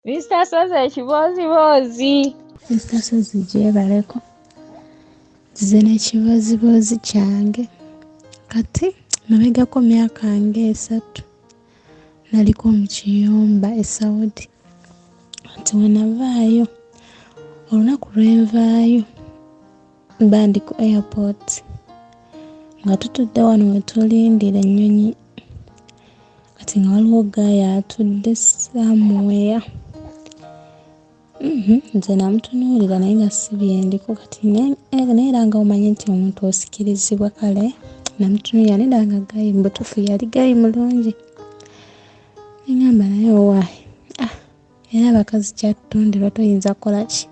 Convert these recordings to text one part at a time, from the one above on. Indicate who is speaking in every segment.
Speaker 1: Mr. Sozi ekibooziboozi.
Speaker 2: Mr. Sozi gyebaleko, nzize n'ekibooziboozi kyange. Kati mabegako myaka ng'esatu naliko mu kiyumba e Saudi. Kati we navaayo, olunaku lwe nvaayo mba ndi ku airport nga tutudde wano we tulindira ennyonyi, kati nga waliwo guy atudde somewhere. Nze namutunuulira naye nga si byendiko kati naye era nga omanyi nti omuntu osikirizibwa, kale namutunuulira naye era nga guy mu butuufu yali guy mulungi. Ne ŋŋamba naye owaaye, ah, era abakazi kyatutonderwa, toyinza kukola ki?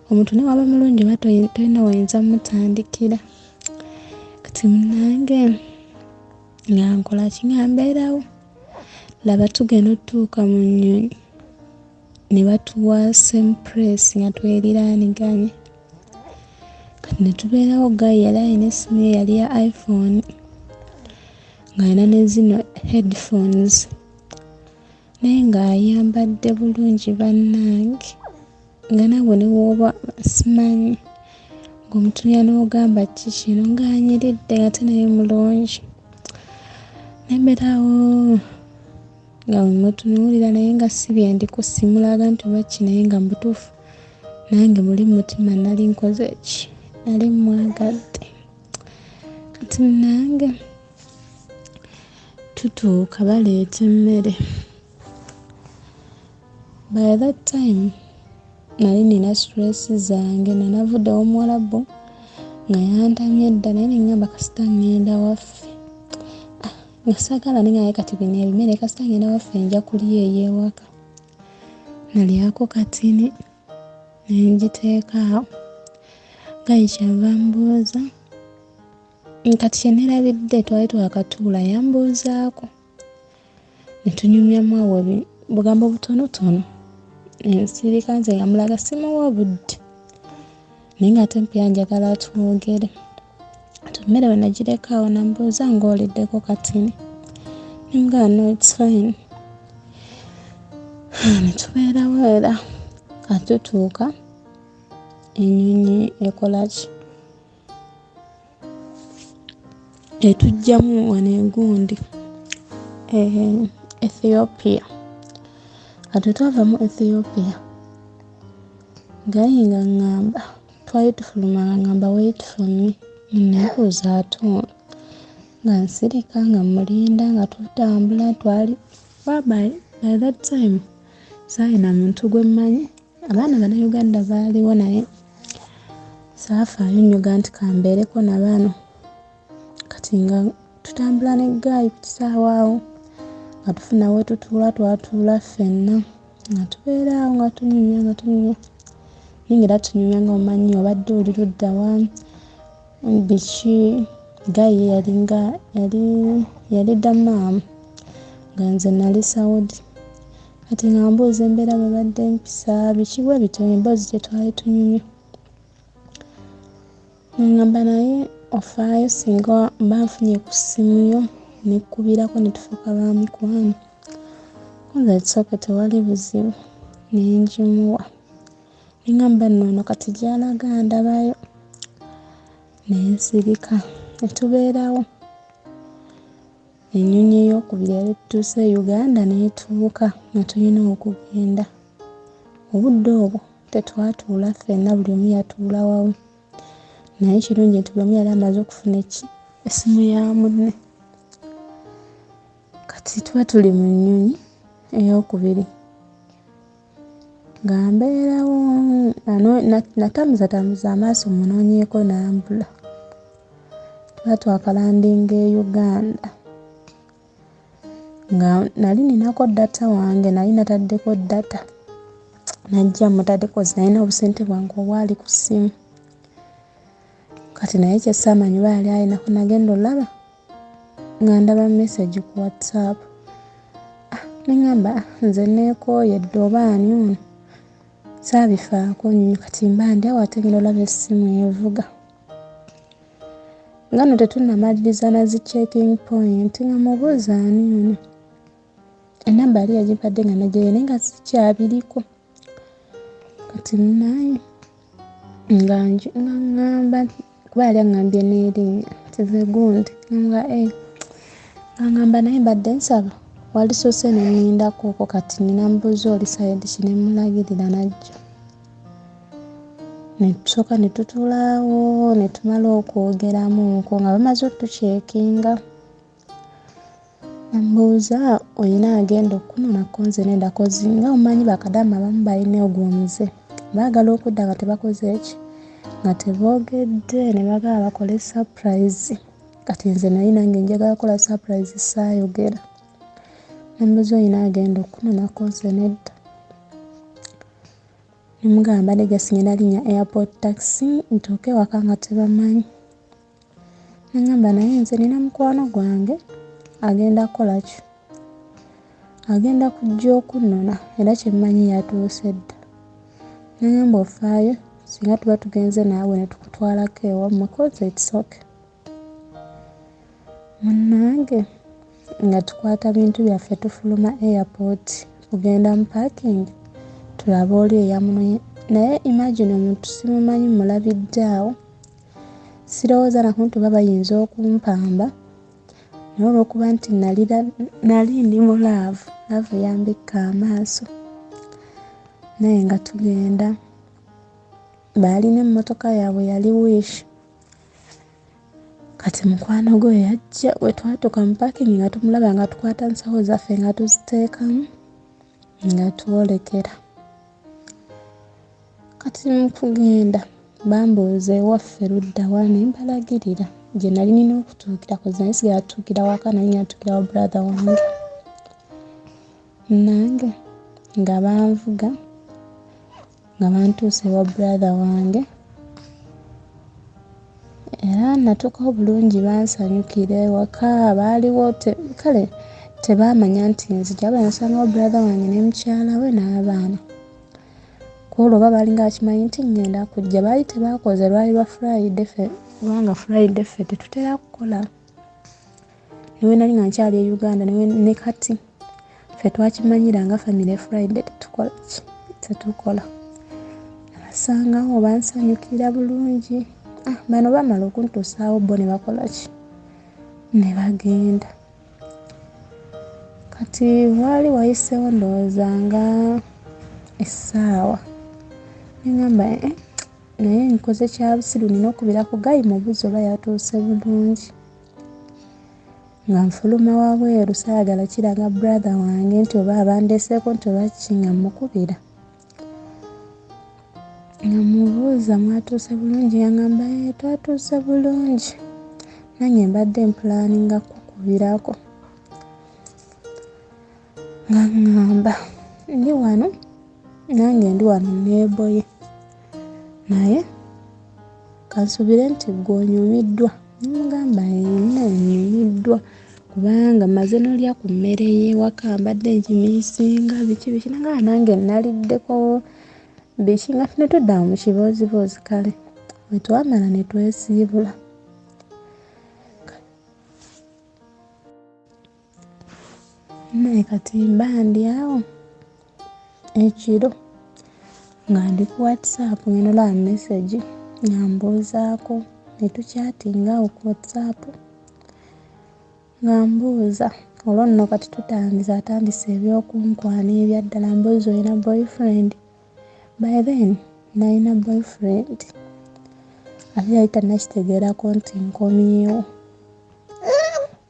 Speaker 2: Omuntu ne bw'aba mulungi oba tolina w'oyinza mmutandikira. Kati munnange nga nkola ki? Nga mbeerawo. Laba tugenda ottuuka mu nnyonyi ne batuwa same place nga tweriraaniganye. Kati ne tubeerawo, guy yali alina essimu ye yali ya iPhone ng'alina ne zino headphones naye ng'ayambadde bulungi bannange, nga naawe ne bw'oba simanyi ng'omutunuulira n'ogamba ki kino, ng'anyiridde ate naye mulungi. Ne mbeerawo nga bwe mmutunuulira naye nga si byendiko, simulaga nti oba ki, naye nga mu butuufu nange muli mu mutima nali nkoze ki? Nali mmwagadde. Kati munnange tutuuka baleeta emmere. By that time nali nina stress zange, nanavudde ew'omuwarabu nga yantamye dda, naye ne ŋŋamba kasita ŋŋenda waffe. Ah, nga saagala naye nga kati bino ebimere, kasita ŋŋenda waffe nja kulya ey'ewaka. Nalyako katini ne ngiteeka awo. Guy kyava ambuuza, kati kye neerabidde twali twakatuula, yambuuzaako ne tunyumyamu awo bugambo butonotono. Nsirika nze nga mulaga simuwa budde naye ng'ate mpya njagala twogere. Kati emmere bwe nagireka awo nambuuza ng'oliddeko katini, ne mugamba no, it's fine. Ne tubeerawo era kati tutuuka ennyonyi ekola ki? Etuggyamu wano egundi Ethiopia. Kati bwe twava mu Ethiopia, guy ng'aŋŋamba, twali tufuluma ng'aŋŋamba wait for me. Neebuuza ate ono, nga nsirika nga mmulinda nga tutambula twali by that time saalina muntu gwe mmanyi. Abaana Bannayuganda baaliwo naye saafaayo nnyo ga nti kambeereko na bano. Kati nga tutambula ne guy ku kisaawe awo nga tufuna we tutuula, twatuula ffenna nga tubeera awo nga tunyumya nga tunyumya naye ng'era tunyumya nga omanyi obadde oli ludda wa, biki. Guy ye yalinga yali yali Dammam nga nze nali Saudi. Kati nga mbuuza embeera bw'ebadde empisa biki bwe bityo emboozi gye twali tunyumya. N'aŋŋamba naye ofaayo singa mba nfunye ku ssimu yo nekkubirako ne tufuuka ba mikwano. Nze it's okay, tewali buzibu, ne ngimuwa. Ne ŋŋamba nno ono kati gy'alaga ndabayo. Ne nsirika ne tubeerawo. Ennyonyi eyookubiri yali etutuusa e Uganda n'etuuka nga tulina okugenda. Obudde obwo tetwatuula ffenna, buli omu yatuula wawe. Naye ekirungi nti buli omu yali amaze okufuna essimu ya munne. Kati tuba tuli mu nnyonyi eyookubiri nga mbeerawo natambuzatambuza amaaso mmunoonyeeko n'ambula. Tuba twakalandinga e Uganda nga nali ninako data wange, nali nataddeko data, najja mutaddeko nalina obusente bwange obwali ku ssimu. Kati naye kye saamanyi oba yali alinako, nagenda olaba nga ndaba message ku WhatsApp. Ah, ne ŋŋamba nze neekooye dda, oba ani ono? Saabifaako nnyo, kati mba ndi awo ate ngenda olaba essimu evuga. Nga nno tetunnamaliriza na zi checking point nga mubuuza ani ono? Enamba yali yagimpadde nga najeyo naye nga sikyabiriko. Kati munaye nga ŋŋamba kuba yali aŋŋambye n'erinnya nti ze gundi nga eh nga ŋŋamba naye mbadde nsaba walisoose ne nnindako kati nina mubuuza oli sayidi ki ne mmulagirira n'ajja. Ne tusooka ne tutuulaawo ne tumala okwogeramuko nga bamaze otuceekinga. Nambuuza olina agenda okukunona ko nze nedda kozi nga omanyi bakadaama abamu balina ogwo omuze baagala okudda nga tebakoze ki nga teboogedde ne bagala bakole surprise kati nze naye nange njagala kukola surprise saayogera nambuuza olina agenda okukunona ko nze nedda ne mugamba mbadde just ngenda linnya airport taxi ntuuke ewaka nga tebamanyi. Nangamba naye nze nina mukwano gwange agenda kukola ki? Agenda kujja okunnona era kye mmanyi yatuuse dda. Nangamba ofaayo singa tuba tugenze naawe ne tukutwalako ewammwe cause it's okay. Munnange nga tukwata bintu byaffe tufuluma airport kugenda mu parking tulabe oli eyamunonye naye imagine omuntu simumanyi mmulabidde awo. Sirowooza nako nti oba bayinza okumpamba naye olw'okuba nti nali ndi mu laavu, laavu yambikka amaaso naye nga tugenda. Baalina emmotoka yaabwe yali Wish. Kati mukwano gwe yajja bwe twatuuka mu parking nga tumulaba nga tukwata nsawo zaffe nga tuziteekamu nga twolekera. Kati mu kugenda bambuuza ewaffe ludda wa ne mbalagirira gye nali nina okutuukira kozi nali sigala tuukira waka nali nina tuukira wa brother wange. Nange nga banvuga nga bantuusa ewa brother wange era natuukawo bulungi bansanyukira ewaka baaliwo kale tebaamanya nti nzija wabula nasangawo brother wange ne mukyala we n'abaana. Ku olwo oba baalinga bakimanyi nti ŋŋenda kujja baali tebaakoze lwali lwa Friday ffe kubanga Friday ffe tetutera kukola. Ne bwe nali nga nkyali e Uganda ne kati ffe twakimanyira nga famire Friday tetukola ki tetukola. Nabasangawo bansanyukira bulungi. Ah, bano baamala okuntuusaawo bo ne bakola ki ne bagenda. Kati waali wayiseewo ndowooza nga essaawa ne ŋŋamba eh, naye nkoze kya busiru nina okubira ku guy mubuuze oba yatuuse bulungi. Nga nfuluma wabweru saayagala kiraga brother wange nti oba abandeeseeko nti oba ki nga mmukubira. Nga mubuuza mwatuuse bulungi yangamba ee twatuuse bulungi nange mbadde mpulaninga kukubirako. Nga ŋŋamba ndi wano nange ndi wano neeboye naye kansuubire nti ggwe onyumiddwa. Ne mugamba ee nnyumiddwa kubanga mmaze n'olya ku mmere y'ewaka mbadde ngimiisinga biki biki nagamba nange naliddeko biki nga ne tudda mu kibooziboozi kale bwe twamala ne twesiibula. Naye kati mba ndi awo ekiro nga ndi ku WhatsApp ngenda olaba message nga mbuuzaako ne tukyatinga awo ku WhatsApp nga mbuuza olwo nno kati tutandise atandise eby'okunkwana ebya ddala mbuuza olina boyfriend? By then nalina boyfriend ate yali tannakitegeerako nti nkomyewo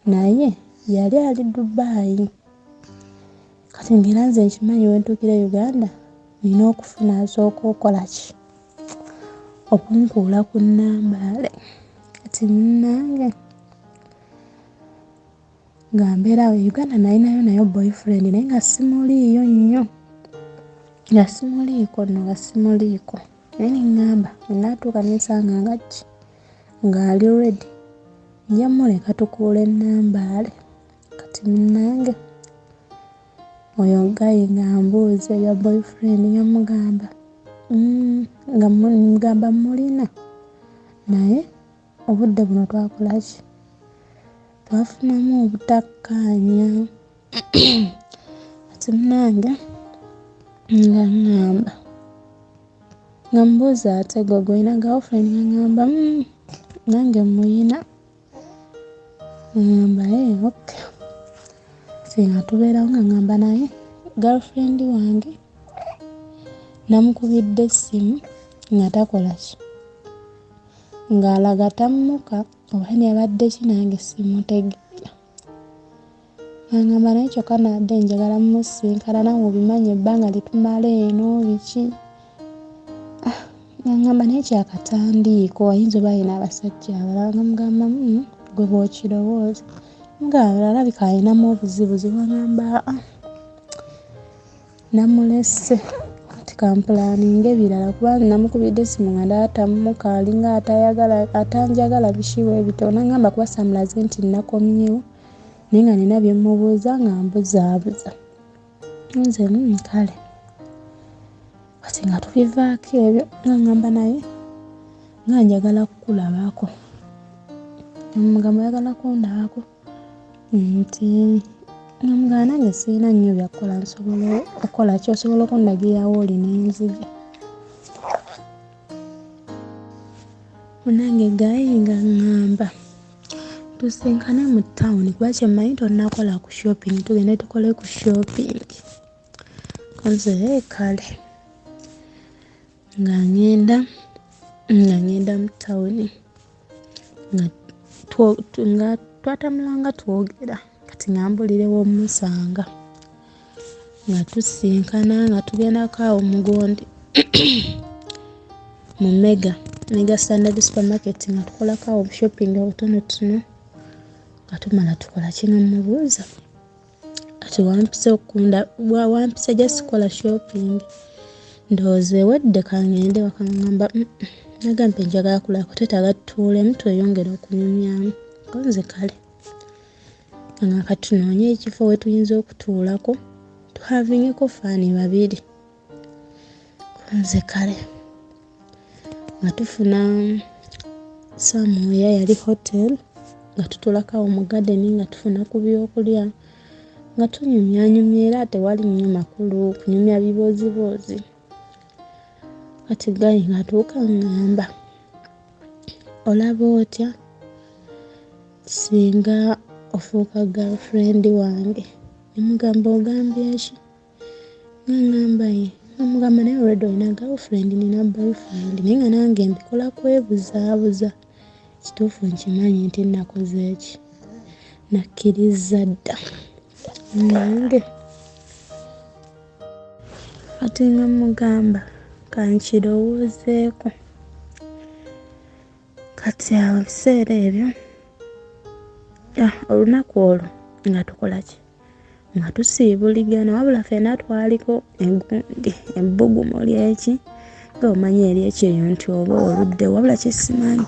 Speaker 2: naye yali ali Dubai. Kati ng'era nze nkimanyi we ntuukira e Uganda nina okufuna asooka okukola ki? Okunkuula ku Nambaale. Kati munnange nga mbeera awo e Uganda nalinayo nayo boyfriend naye nga simuliiyo nnyo nga simuliiko nno nga simuliiko naye ne ŋŋamba bwe naatuuka ne nsanga nga ki ng'ali ready nja mmuleka tukuule Nambaale. Kati munnange oyo guy ng'ambuuza ebya boyfriend nga mmugamba nga mmugamba mmulina naye obudde buno twakola ki? Twafunamu obutakkaanya. Kati munange nga ŋŋamba, nga mbuuza ate gwe gw'olina girlfriend? Nga ŋŋamba nange mmuyina. Ŋŋamba ee okay. Kati nga tubeerawo nga ŋŋamba naye girlfriend wange namukubidde essimu nga takola ki, ng'alaga tammuka oba yabadde ki nange simutegeera. Angamba naye kyokka nabadde njagala mmusisinkana naawe obimanyi ebbanga lye tumala eno biki. Angamba naye kyakatandiiko ayinza oba alina abasajja abalala. Nga mugamba gwe bw'okirowooza. Mugamba alabika alinamu obuzibuzibu. Angamba aa namulese kati kampulaaninge ebirala kuba namukubidde essimu nga ndaba tammuka alinga atayagala atanjagala biki bwe bityo. N'angamba kuba saamulaze nti nakomyewo naye nga nina bye mmubuuza nga mbuzaabuza. Nze kale kati nga tubivaako ebyo nga ŋŋamba naye nga njagala kukulabako. Namugamba oyagala kundabako nti namugamba nange sirina nnyo bya kukola nsobola okukola ki osobola okundagirira w'oli ne nzija. Munnange guy nga ŋŋamba tusinkane mu ttawuni kuba kye mmanyi tonnakola ku shopping tugende tukole ku shopping. Nze ee kale nga ŋŋenda mu ttawuni nga twatambula nga twogera kati nga mbuulira w'omusanga nga tusisinkana nga tugendako awo mu gundi mu Mega, Mega Standard Supermarket nga tukolako awo shopping obutonotono nga tumala tukola ki nga mmubuuza kati wampise okunda wampise just kukola shopping ndowooza ewedde kangende waka ŋŋamba nagambye njagala kulabako twetaaga tutuulemu tweyongere okunyumyamu. Ko nze kale nga kati tunoonye ekifo we tuyinza okutuulako tuhavingeko fun babiri. Ko nze kale nga tufuna somewhere yali hotel nga tutuulako awo mu garden nga tufuna ku byokulya nga tunyumyanyumya era tewali nnyo makulu kunyumya bibooziboozi. Kati guy ng'atuuka ŋŋamba olaba otya singa ofuuka girlfriend wange? Ne mugamba ogambye ki? N'aŋŋamba ye. Nga mugamba naye already olina girlfriend nina boyfriend naye nga nange mbikola kwebuzaabuza. Kituufu nkimanyi nti nakoze ki, nakkirizza dda nange. Kati nga mugamba kankirowoozeeko. Kati awo ebiseera ebyo olunaku olwo nga tukola ki, nga tusiibuligana wabula ffenna twaliko egundi ebbugumu ly'eki nga omanyi ery'ekyeyo nti oba oludde wabula kye simanyi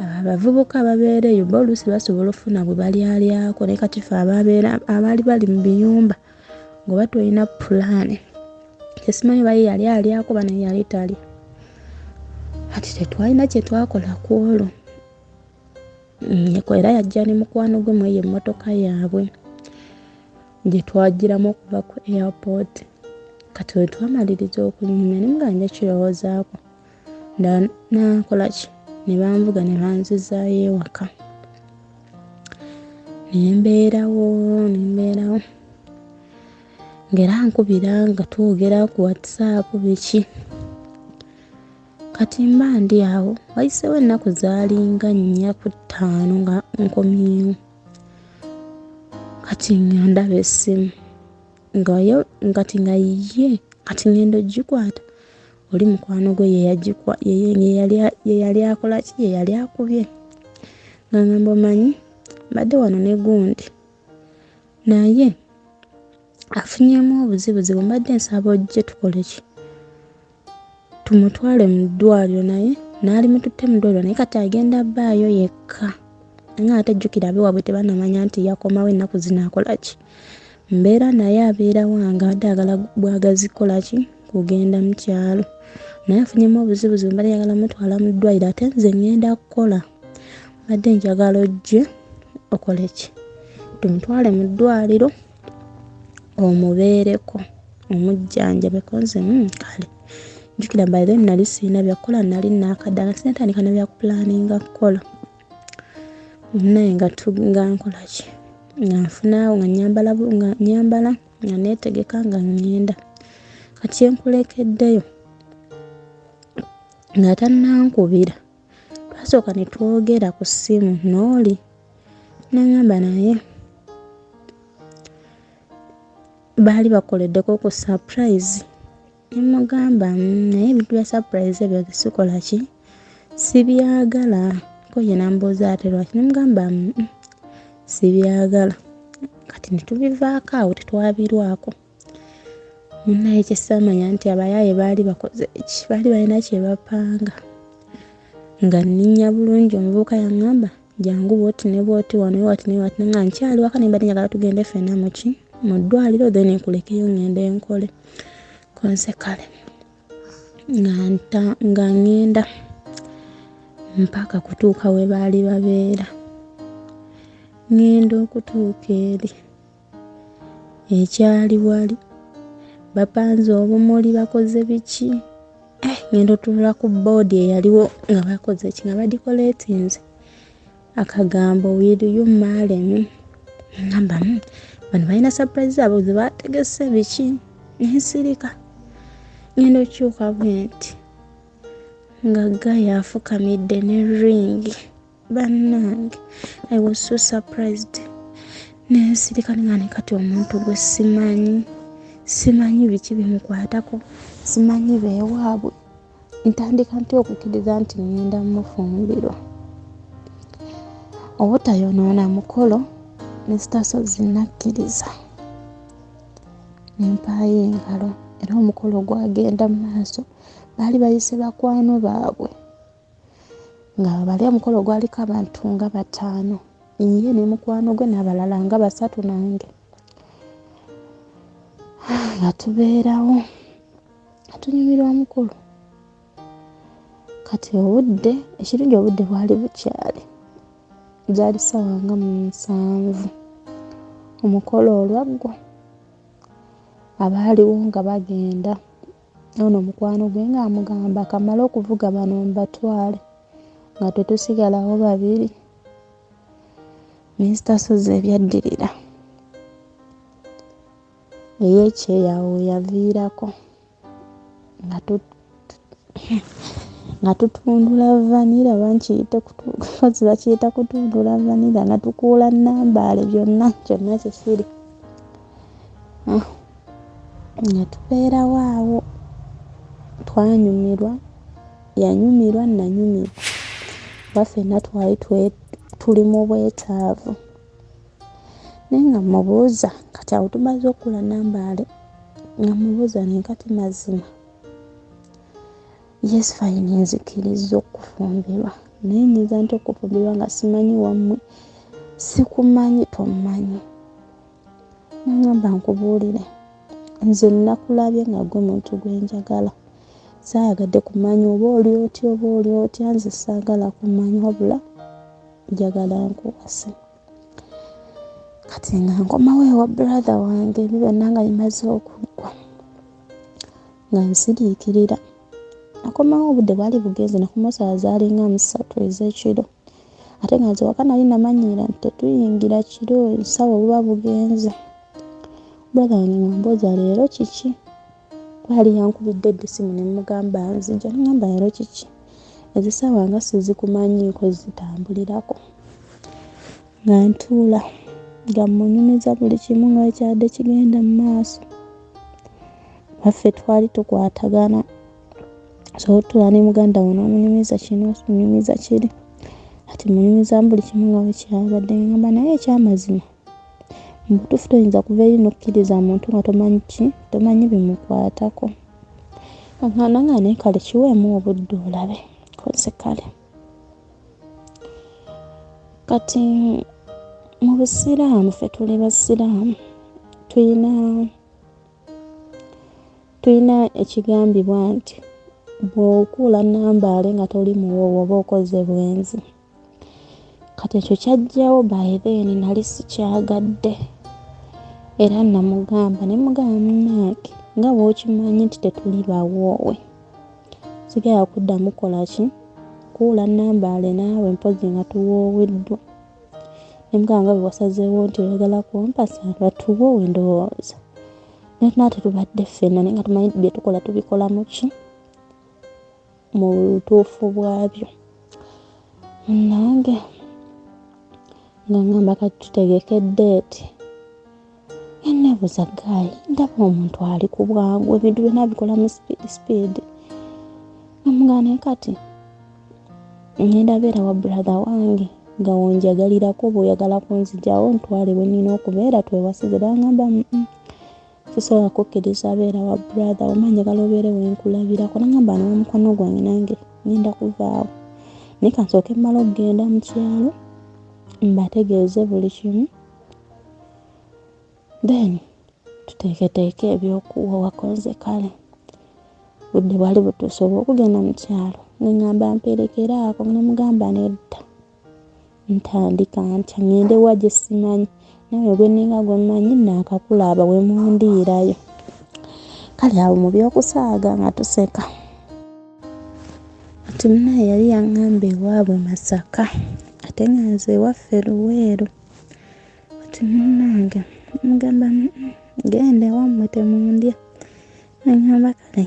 Speaker 2: abavubuka ababeera eyo bo oluusi basobola okufuna bwe balyalyako naye kati ffe abaali bali mu biyumba ng'oba tolina pulaani kye simanyi oba ye yali alyako oba naye yali talya. Kati tetwalina kye twakola ku olwo. Era yajja ne mukwano gwe mu eyo emmotoka yaabwe gye twagiramu okuva ku airport. Kati we twamaliriza okunyumya ne mugamba nja kirowoozaako naakola ki ne banvuga ne banzizaayo ewaka. Ne mbeerawo ng'era nkubira nga twogera ku WhatsApp biki. Kati mba ndi awo wayiseewo ennaku zaalinga 4 ku 5 nga nkomyewo. Kati nga ndaba essimu nga ye kati ŋŋenda oggikwata oli mukwano gwe ye yali akola ki, ye yali akubye. Nga ŋŋamba omanyi mbadde wano ne gundi naye afunyeemu obuzibuzibu mbadde nsaba ojje tukole ki, tumutwale mu ddwaliro naye n'alimututte mu ddwaliro naye kati agenda bbaayo yekka. Nga ate jjukira ab'ewaabwe tebannamanya nti yakomawo ennaku zino akola ki. Mbeera naye abeera wange abadde ayagala bwagazi kukola ki, kugenda mu kyalo naye afunyemu obuzibuzibu mbadde njagala mutwala mu ddwaliro ate nze ŋŋenda kukola mbadde njagala ojje okole ki, Tumutwale mu ddwaliro omubeereko omujjanjabeko. Nze kale njukira by then nali sirina byakukola, nali naakadda nga sinatandika na byakupulaninga kukola. Naye nga nga nkola ki, nga nfunaawo, nga nyambala, nga nyambala, nga neetegeka, nga ŋŋenda. Kati kyenkulekeddeyo nga tannankubira, twasooka ne twogera ku ssimu n'oli, n'aŋŋamba naye baali bakoleddeko ku surprise. Ne mugamba naye ebintu bya surprise ebyo sikola ki, sibyagala. Ko ye n'ambuuza ate lwaki, ne mugamba sibyagala. Kati ne tubivaako awo, tetwabirwako. Munnaye kye saamanya nti abayaaye baali bakoze ki, baali balina kye bapanga. Nga nninnya bulungi, omuvubuka yaŋŋamba jangu bw'oti ne bw'oti, wano wati ne wati, nga nkyali waka, ne mbadde njagala tugende ffenna muki mu ddwaliro, then nkulekeyo ŋŋende nkole. Konze kale nga ŋŋenda mpaka kutuuka we baali babeera. Ŋŋenda okutuuka eri ekyali wali bapanze obumuli, bakoze biki, ŋŋenda otunula ku boodi eyaliwo nga bakoze ki, nga badikoleetinze akagambo "Will you marry me?" Ngamba bano balina surprise zaabwe ze baategese biki, nensirika. Ŋŋenda okyuka bwe nti nga guy afukamidde ne ring. Bannange, I was so surprised, nensirika nga ne kati omuntu gwe simanyi, simanyi biki bimukwatako, simanyi beewaabwe, ntandika ntya okukkiriza nti ŋŋenda mufumbirwa? Obutayonoona mukolo, Mr Ssozi nakkiriza ne mpaayo engalo, era omukolo gwagenda mu maaso. Baali bayise bakwano baabwe nga bali, omukolo gwaliko abantu nga 5, ye ne mukwano gwe n'abalala nga 3 nange, nga tubeerawo nga tunyumirwa mukulu. Kati obudde, ekirungi obudde bwali bukyali, zaali ssaawa nga 7. Omukolo olwaggwa, abaaliwo nga bagenda, ono mukwano gwe ng'amugamba kamale okuvuga bano mbatwale, nga tetusigalawo babiri. Mr Ssozi ebyaddirira, ey'ekyeyo awo we yaviirako nga tutundula vanilla, bankiyite bakiyita kutundula vanilla, nga tukuula nambaale, byonna kyonna kikiri, nga tubeerawo awo. Twanyumirwa, yanyumirwa, nanyumirwa, kuba ffenna twali tuli mu bwetaavu. Naye nga mubuuza, kati awo tumaze okukula nambaale, nga mubuuza nenkati mazima, yes fine, nzikiriza okufumbirwa, naye nyinza ntya okufumbirwa nga simanyi wammwe, sikumanyi, tommanyi? Nangamba nkubuulire, nze nakulabye nga gwe muntu gwe njagala, saayagadde kumanya oba oli otya oba oli otya, nze saagala kumanya, wabula njagala nkuwase. Kati nga nkomawo ewa brother wange, ebyo byonna nga bimaze okuggwa, nga nsiriikirira. Nakomawo obudde bwali bugenze, nakomawo ssaawa zaalinga 3 ez'ekiro, ate nga nze waka nali namanyiira nti tetuyingira kiro, ssaawa buba bugenze. Brother wange nga mbuuza leero kiki, kwali yankubidde edda essimu ne mugamba nzija, nengamba leero kiki, ezisaawa nga sizikumanyiiko zitambulirako. Nga ntuula nga munyumiza buli kimu nga ekyadde kigenda mu maaso. Baffe twali tukwatagana, so otuula ne muganda wo n'omunyumiza kino, omunyumiza kiri, ati munyumiza buli kimu nga bwe kyabadde. Ngamba naye ekyamazima mu butuufu toyinza kuva eri n'okkiriza muntu nga tomanyi ki, tomanyi bimukwatako. Nanga naye kale kiweemu obudde olabe koze. Kale kati mu busiraamu, ffe tuli basiraamu, tulina ekigambibwa nti bw'okuula nambaale nga toli muwoowo oba okoze bwenzi. Kati ekyo kyajjawo by then nali sikyagadde era namugamba ne mugamba munnange nga bw'okimanyi nti tetuli bawoowe sigala kuddamu kukola ki kuwula Nambaale naawe mpozzi nga tuwooweddwa. Ne mugamba nga bwe wasazeewo nti oyagala kumpasa batuwoowe ndowooza naye tunaba tetubadde ffenna naye nga tumanyi bye tukola tubikola mu ki mu butuufu bwabyo. Munnange nga ngamba kati tutegeke ddeeti nga neebuuza ggaayi ndaba omuntu ali ku bwangu ebintu byonna abikola mu sipiidi sipiidi nga mugamba naye kati ngenda beera wa brother wange nga wonjagalirako bw'oyagala kunzigyawo ntwale we nnina okubeera twewasize bangamba sisobola kukkiriza beera wa brother wo oba njagala obeere we nkulabirako nangamba ne wa mukwano gwange nange ngenda kuvaawo naye kansooke mmale okugenda mu kyalo mbategeeze buli kimu then tuteeketeeke ebyokuwawako nze kale budde bwali butuuse obw'okugenda mu kyalo ne ŋŋamba mperekeraako namugamba nedda ntandika ntya ŋŋende wa gye simanyi naawe gwe nninga gwe mmanyi naakakulaba we mundiirayo kale awo mu by'okusaaga nga tuseka kati munnaye yali yaŋŋamba ewaabwe Masaka ate nga nze ewaffe Luweero kati munnange mugamba genda ewammwe temundya neŋŋamba kale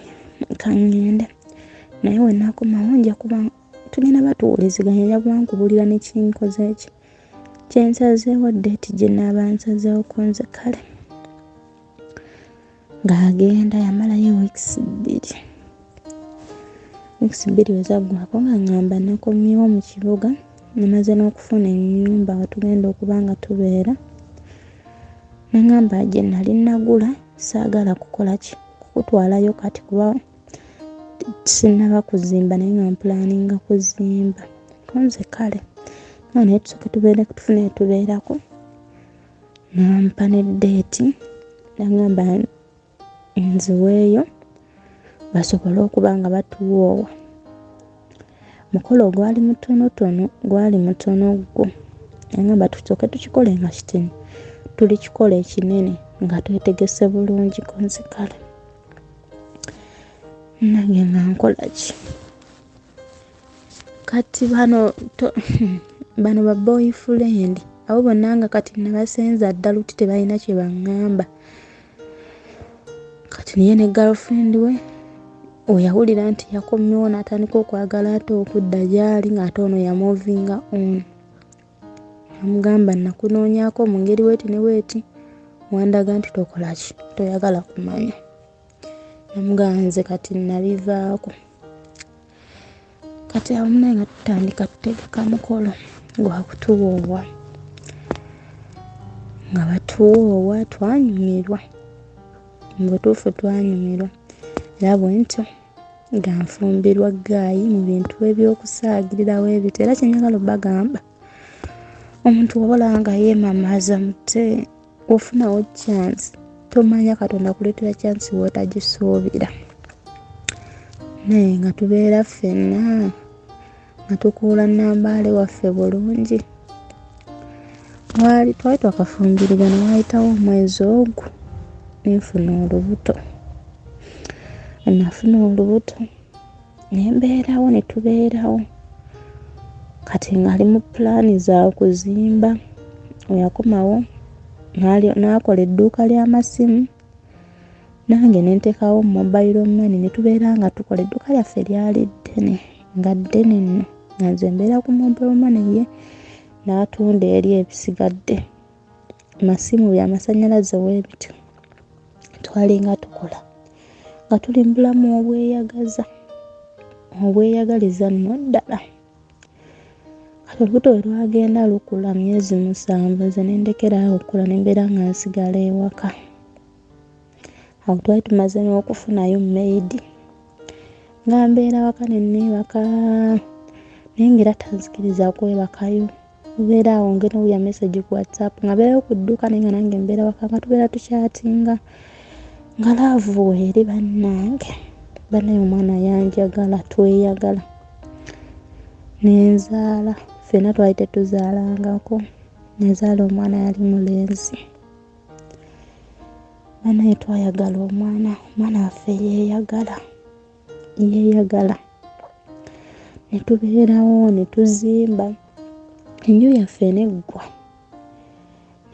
Speaker 2: kaŋŋende naye we naakomawo nja kuba tugenda batuwuliziganya nja kuba nkubuulira ne kinkoze ki kye nsazeewo ddeeti gye naaba nsazeewo ku nze kale ng'agenda yamalayo weeks bbiri weeks bbiri we zaggwako nga ŋŋamba nakomyewo mu kibuga namaze n'okufuna ennyumba we tugenda okuba nga tubeera naŋŋamba gye nali nagula saagala kukola ki kukutwalayo kati kuba sinnaba kuzimba naye nga mpulaninga kuzimba konze kale nga naye tusooke tubeere tufune tubeerako nampa ne ddeeti nangamba nziweeyo basobole okuba nga batuwoowa mukolo gwali mutonotono gwali mutono gwo nangamba tusooke tukikole nga kitini tulikikola ekinene nga twetegese bulungi konze kale nange nga nkola ki kati bano to, bano ba boyfriend abo bonna nga kati nabasenza dda luti tebalina kye baŋŋamba kati naye ne girlfriend we weyawulira nti yakomyewo n'atandika okwagala ate okudda gy'ali ng'ate ono yamovinga on namugamba nakunoonyaako mu ngeri weeti ne weeti wandaga nti tokola ki toyagala kumanya namugamba nze kati nabivaako kati awo munaye nga tutandika tutegeka mukolo gwa kutuwoowa nga batuwoowa twanyumirwa mu butuufu twanyumirwa era bwe ntyo nga nfumbirwa ggaayi mu bintu eby'okusaagirirawo ebityo era kye njagala obbagamba omuntu wabula nga yeemamaaza mute ofunawo chance tomanya katonda kuleetera chance w'otagisuubira naye nga tubeera ffenna nga tukuula nambaale waffe bulungi waali twali twakafumbirigana waayitawo omwezi ogwo nenfuna olubuto nafuna olubuto ne mbeerawo ne tubeerawo kati ng'ali mu pulaani za kuzimba weyakomawo n'akola edduuka ly'amasimu nange ne nteekawo mobile money ne tubeera nga tukola edduuka lyaffe lyali ddene nga ddene nno nga nze mbeera ku mobile money ye n'atunda eri ebisigadde masimu byamasannyalaze weebityo twalinga tukola nga tuli mu bulamu obweyagaza obweyagaliza nno ddala kati olubuto bwe lwagenda lukula myezi 7 nze ne ndekera awo okukula ne mbeera nga nsigala ewaka awo twali tumaze n'okufunayo maid nga mbeera waka ne neebaka naye ng'era tanzikiriza kwebakayo obeera awo ngenda owulira message ku whatsapp nga mbeerayo ku dduuka naye nga nange mbeera waka nga tubeera tukyatinga nga laavu weeri bannange bannaye omwana yanjagala tweyagala nenzaala. Ffenna twali tetuzaalangako. Nazaala omwana yali mulenzi. Banaye twayagala omwana, omwana waffe yeeyagala, yeeyagala. Ne tubeerawo ne tuzimba, enju yaffe n'eggwa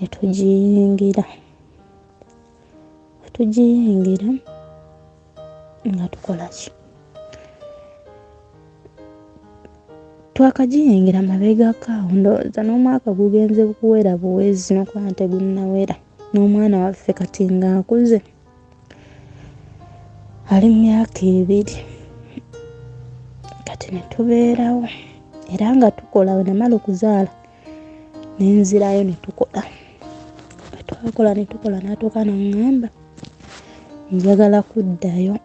Speaker 2: ne tugiyingira. Bwe tugiyingira nga tukola ki? Twakagiyingira mabegako awo ndowooza n'omwaka gugenze kuwera buwezi n'okuba nga tegunnawera. N'omwana waffe kati ng'akuze ali mu myaka 2. Kati ne tubeerawo era nga tukola. Bwe namala okuzaala ne nzirayo ne tukola. Bwe twakola ne tukola n'atuuka n'aŋŋamba njagala kuddayo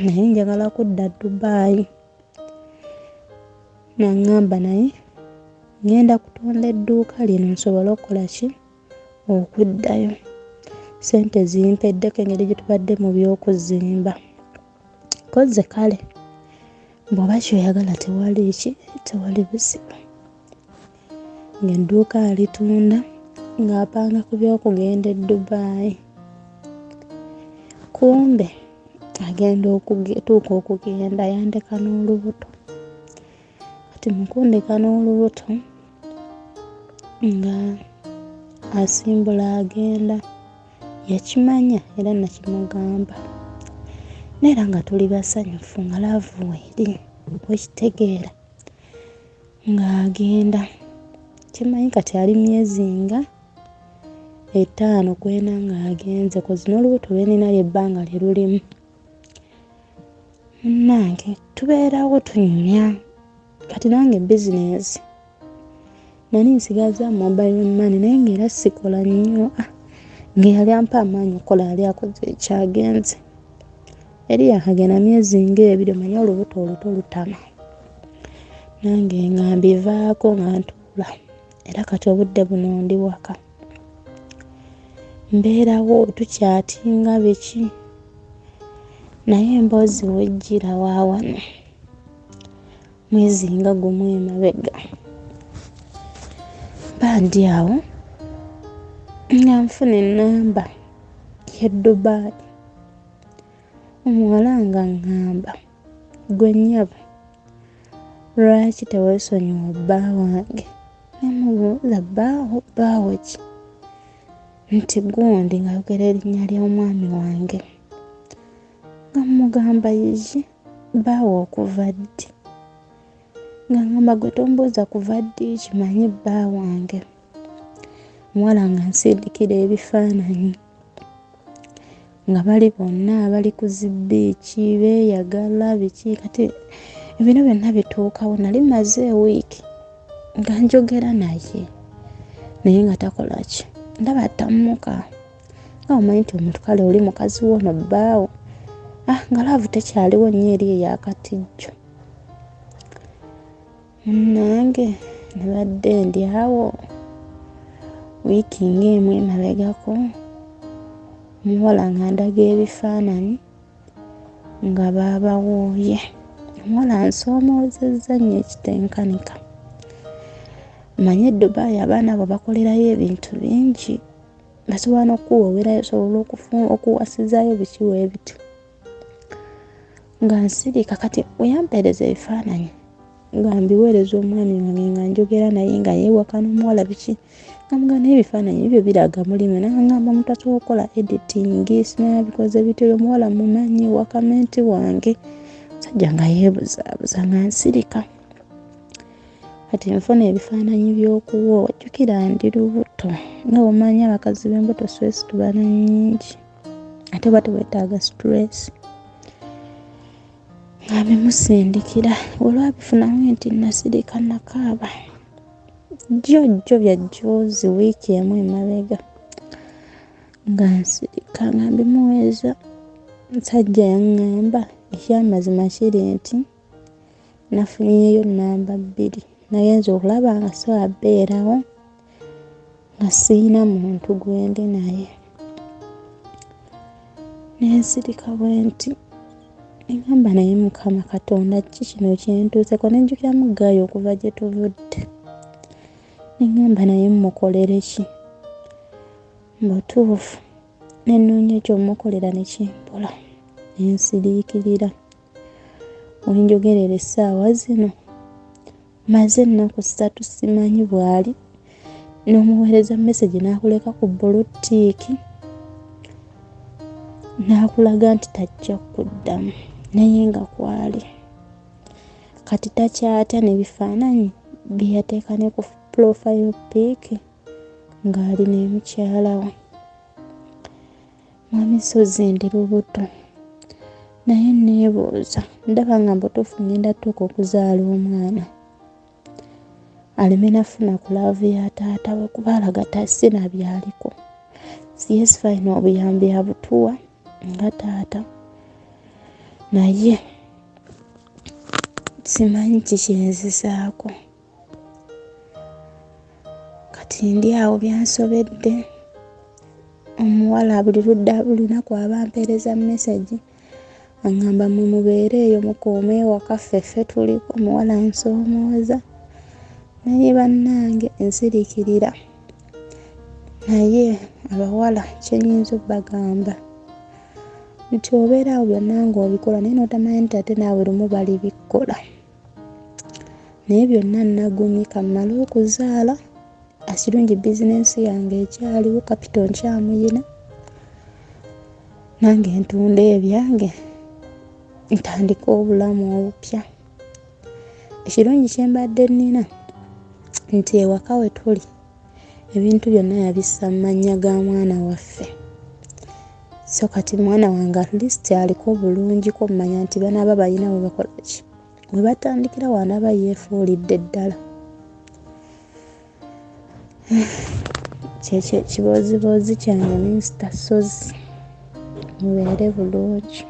Speaker 2: naye njagala kudda Dubai. N'aŋŋamba naye ŋŋenda kutunda edduuka lino nsobole okukola ki? Okuddayo. Ssente zimpeddeko engeri gye tubadde mu by'okuzimba. Kozze kale bw'oba ky'oyagala tewali ki, tewali buzibu. Ng'edduuka alitunda ng'apanga ku by'okugenda e Dubai. Kumbe agenda okutuuka okugenda yandeka n'olubuto. Kati mu kundeka n'olubuto nga asimbula agenda, yakimanya era nakimugamba. Naye era nga tuli basanyufu nga laavu weeri, okitegeera ng'agenda. Kimanyi kati ali myezi nga 5 ku 4 ng'agenze kozi n'olubuto lwe nnina ly'ebbanga lye lulimu. Munnange tubeerawo tunyumya. Kati nange bizinensi nali nsigaza mobile money naye ng'era sikola nnyo. Ng'eyali ampa amaanyi okukola yali akoze ekyagenze. Eri yakagenda myezi ng'ebiri omanyi olubuto oluto lutama. Nange nga mbivaako nga ntuula era kati obudde buno ndi waka. Mbeerawo tukyatinga biki naye emboozi wejjira wa wano mwezi nga gumu emabega. Mba ndi awo nga nfuna ennamba y'e Dubai. Omuwala nga ŋŋamba ggwe nnyabo lwaki teweesonyiwa bba wange? Ne mubuuza bbaawo bbaawo ki? Nti gundi ng'ayogera erinnya ly'omwami wange. Nga mmugamba yiki bbaawo okuva ddi? Nga ŋŋamba gwe tombuuza kuva ddi kimanyi bba wange. Omuwala nga nsindikira ebifaananyi nga bali bonna bali ku zi bbiici beeyagala biki. Kati ebino byonna bituukawo nali mmaze ewiiki nga njogera naye naye nga takola ki, ndaba atammuka. Nga omanyi nti omuntu kale oli mukazi wo ono bbaawo, nga laavu tekyaliwo nnyo eri ey'akatijjo. Munnange nabadde ndi awo wiiki ng'emu emabegako, omuwala ng'andaga ebifaananyi nga baabawooye. Omuwala ansoomoozezza nnyo ekitenkanika. Omanyi e Dubai abaana abo bakolerayo ebintu bingi, basobola n'okukuwoowerayo osobola okuwasizaayo biki weebityo. Nga nsirika kati we yampeereza ebifaananyi nga mbiweereza omwami wange nga njogera naye nga yeewaka n'omuwala biki, nga mugamba naye ebifaananyi bibyo biraga mulimu. N'angamba omuntu asobola okukola editing simanya bikoze bityo, oyo omuwala mumanyi wakamenti wange. Musajja nga yeebuzaabuza nga nsirika. Kati nfuna ebifaananyi by'okuwa, ojjukira ndi lubuto nga bw'omanyi abakazi b'embuto stress tuba na nnyingi ate oba teweetaaga stress. Nga mbimusindikira olwabifunamu nti nasirika nakaaba. Jjo jjo bya jjuuzi wiiki emu emabega nga nsirika nga mbimuweeza. Musajja yaŋŋamba ekyamazima kiri nti nafunyeeyo nnamba 2. Nagenze okulaba nga sobola bbeerawo nga siyina muntu gwe ndi naye. Ne nsirika bwe nti ne ŋŋamba naye Mukama Katonda ki kino kye ntuuseeko? Ne njjukiramu ggaayi okuva gye tuvudde. Ne ŋŋamba naye mmukolere ki? Mbutuufu ne nnoonya eky'omukolera ne kimbula ne nsiriikirira. We njogerera essaawa zino maze ennaku ssatu simanyi bw'ali n'omuweereza mesegi n'akuleka ku bbulutiiki n'akulaga nti tajja kuddamu naye nga kwali. Kati takyatya n'ebifaananyi bye yateeka ne ku profile pic ng'ali ne mukyala we. Mwami Ssozi ndi lubuto naye nneebuuza ndaba nga mbutuufu ngenda ttuuka okuzaala omwana aleme nafuna ku laavu ya taata we kuba alaga tasina byaliko. Yes fine obuyambi abutuwa nga taata naye simanyi kikinzizaako. Kati ndi awo byansobedde omuwala buli ludda buli lunaku aba ampeereza mesegi aŋŋamba mwe mubeere eyo mukuume ewaka ffe ffe tuliko omuwala ansoomooza naye bannange nsiriikirira naye abawala kye nnyinza obbagamba nti obeera awo byonna ng'obikola naye n'otamanya nti ate naawe lumu balibikkola. Naye byonna nagumye kammale okuzaala akirungi bizinensi yange ekyaliwo kapito nkyamuyina nange ntunda ebyange ntandike obulamu obupya. Ekirungi kye mbadde nnina nti ewaka we tuli ebintu byonna yabissa mu mannya ga mwana waffe. So kati mwana wange at least aliko bulungiko mmanya nti banaaba balina we bakola ki we batandikira w'anaaba yeefuulidde ddala. Kyekyo ekibooziboozi kyange Minisita Ssozi mubeere bulungi.